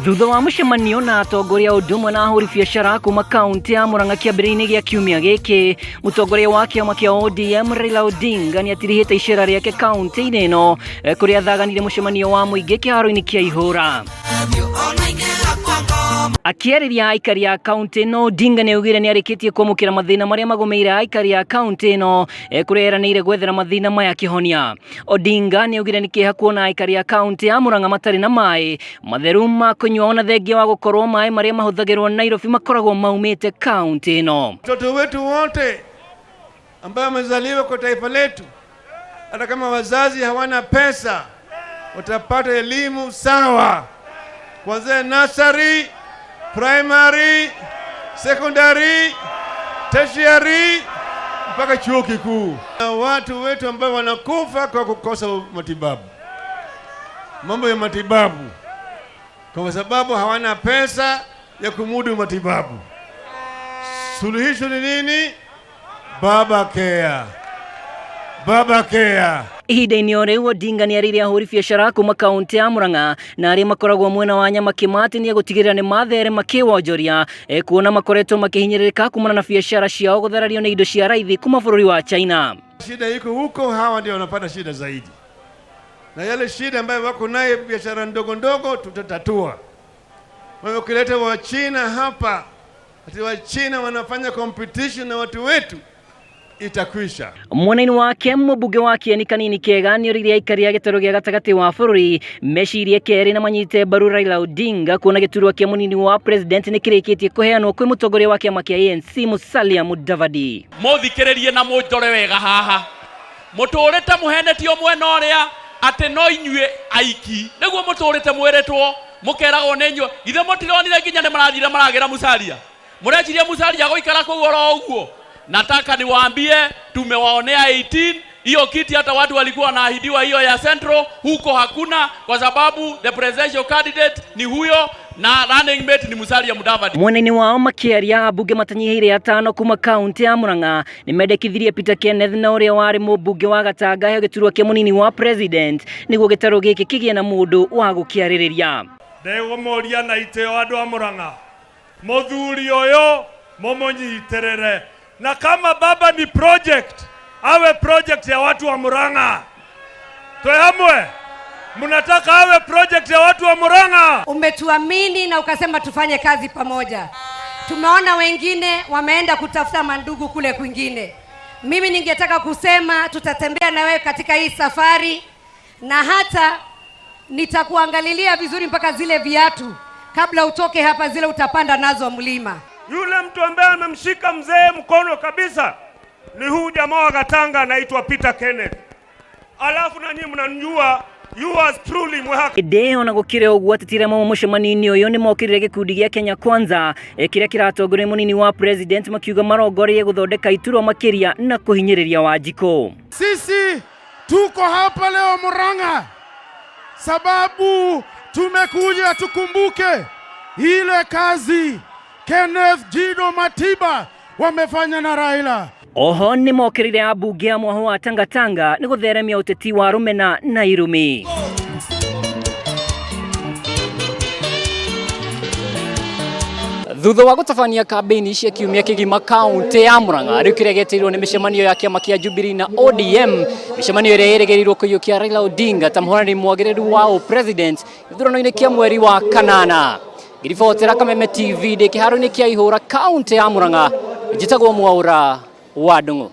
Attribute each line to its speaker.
Speaker 1: Thutha wa mũcemanio na atongoria ũndũ ũmwe na ahũri biacara kuma kaunti ya Murang'a kĩambĩrĩria-inĩ gĩa kiumia gĩkĩ, mũtongoria wa kĩama kĩa ODM Raila Odinga nĩ atirihĩte icera rĩake kaunti-inĩ ĩno kũrĩa athaganire mũcemanio wa mũingĩ kĩharo-inĩ kĩa Ihũra. Akĩarĩria aikari a kaunti ĩno, Odinga nĩ augire nĩ arĩkĩtie kwamũkĩra mathĩna marĩa magũmĩire aikari a kaunti ĩno kũrĩa eranĩire gwethera mathĩna maya kĩhonia. Odinga nĩ augire nĩ kĩeha kuona aikari a kaunti ya Murang'a matarĩ na maĩ matheru ma kũnyua ona thengia wa gũkorwo maĩ marĩa mahũthagĩrwo Nairobi makoragwo maumĩte kaunti ĩno.
Speaker 2: Watoto wetu wote ambao wamezaliwa kwa taifa letu, hata kama wazazi hawana pesa, watapata elimu sawa, kuanzia nursery, primary, secondary, tertiary mpaka chuo kikuu. Na watu wetu ambao wanakufa kwa kukosa matibabu, mambo ya matibabu, kwa sababu hawana pesa ya kumudu matibabu. Suluhisho ni nini? Baba Care, Baba Care.
Speaker 1: Ihinda-inĩ o rĩu Odinga nĩ arĩire ahũri biacara kuma kaunti ya Murang'a na arĩa makoragwo mwena wa Nyamakima atĩ nĩ egũtigĩrĩra nĩ matherema kĩwonjoria kuona makoretwo makĩhinyĩrĩrĩka kumana na biacara ciao gũtharario nĩ indo cia raithi kuma bũrũri wa China.
Speaker 2: Shida iko huko, hawa ndio wanapata shida zaidi, na yale shida ambayo wako naye biashara ndogo ndogo tutatatua. Wewe ukileta Wachina hapa, ati Wachina wanafanya competition na watu wetu, itakwisha.
Speaker 1: Mwena-inĩ wake mũmbunge wa Kieni Kanini Kega nĩ oririe aikari a gĩtarũ gĩa gatagatĩ wa bũrũri mecirie kerĩ na manyite mbaru Raila Odinga kuona gĩturwa kĩa mũnini wa president nĩ kĩrĩkĩtie kũheanwo kwĩ mũtongoria wa kĩama kĩa ANC Musalia Mudavadi.
Speaker 3: Mũthikĩrĩrie na mũnjore wega haha, mũtũrĩte mũhenetio mwena ũrĩa atĩ no inyuĩ aiki nĩguo mũtũrĩte mwĩrĩtwo mũkeragwo nĩ inyuĩ. Githĩ mũtironire nginya nĩ marathire maragĩra Musalia? Mũreciria Musalia gũikara kũu oro ũguo? Nataka niwaambie tumewaonea 18 hiyo kiti, hata watu walikuwa wanaahidiwa hiyo ya Central, huko hakuna, kwa sababu the presidential candidate ni huyo na running mate ni Musalia Mudavadi.
Speaker 1: Mwena-inĩ wao makĩaria ambunge matanyihĩire atano kuma kaunti ya Murang'a nĩ mendekithirie Peter Kenneth na ũrĩa warĩ mũmbunge wa Gatanga aheo gĩturwa kĩa mũnini wa president nĩguo gĩtarũ gĩkĩ kĩgĩe na mũndũ wa gũkĩarĩrĩria.
Speaker 4: Ndĩgũmũria na itĩo andũ a Murang'a, mũthuri ũyũ mũmũnyitĩrĩre, na kama baba ni project awe project ya watu wa Murang'a. Twe hamwe, mnataka awe project ya watu wa Murang'a?
Speaker 5: Umetuamini na ukasema tufanye kazi pamoja. Tumeona wengine wameenda kutafuta mandugu kule kwingine. Mimi ningetaka kusema tutatembea na wewe katika hii safari, na hata nitakuangalilia vizuri mpaka zile viatu kabla utoke hapa, zile utapanda nazo mlima.
Speaker 4: Yule mtu ambaye amemshika mzee mkono kabisa ni huyu jamaa wa Gatanga anaitwa Peter Kenneth. Alafu na nyinyi mnanijua, yours truly Mwehaka.
Speaker 1: Ĩndĩ ona gũkĩrĩ ũguo ateti arĩa mauma mũcemanio-inĩ ũyũ nĩ mokĩrĩire gĩkundi gĩa Kenya Kwanza kĩrĩa kĩratongorio nĩ mũnini wa president makiuga marongoreirie gũthondeka iturwa makĩria na kũhinyĩrĩria Wanjikũ.
Speaker 6: Sisi tuko hapa leo Murang'a sababu tumekuja tukumbuke ile kazi Kenneth Gino Matiba wamefanya na Raila.
Speaker 1: Oho nĩ mokĩrĩire ambunge a mwahũ wa Tangatanga nĩ gũtheremia ũteti wa rũmena na irumi. Thutha wa gũtabania kambĩini cia kiumia kĩgima kaunti ya Murang'a, rĩu kĩrĩa gĩetereirwo nĩ mĩcemanio ya kĩama kĩa Jubilee na ODM, mĩcemanio ĩrĩa ĩrĩgĩrĩirwo kũiyũkia Raila Odinga ta mũhũrani mwagĩrĩru wa ũpresident gĩthurano-inĩ kĩa mweri wa kanana. Ngĩribotera Kameme TV ndĩ kĩharo-inĩ kĩa Ihũra kaunti ya Murang'a, njĩtagwo Mwaũra wa Ndung'u.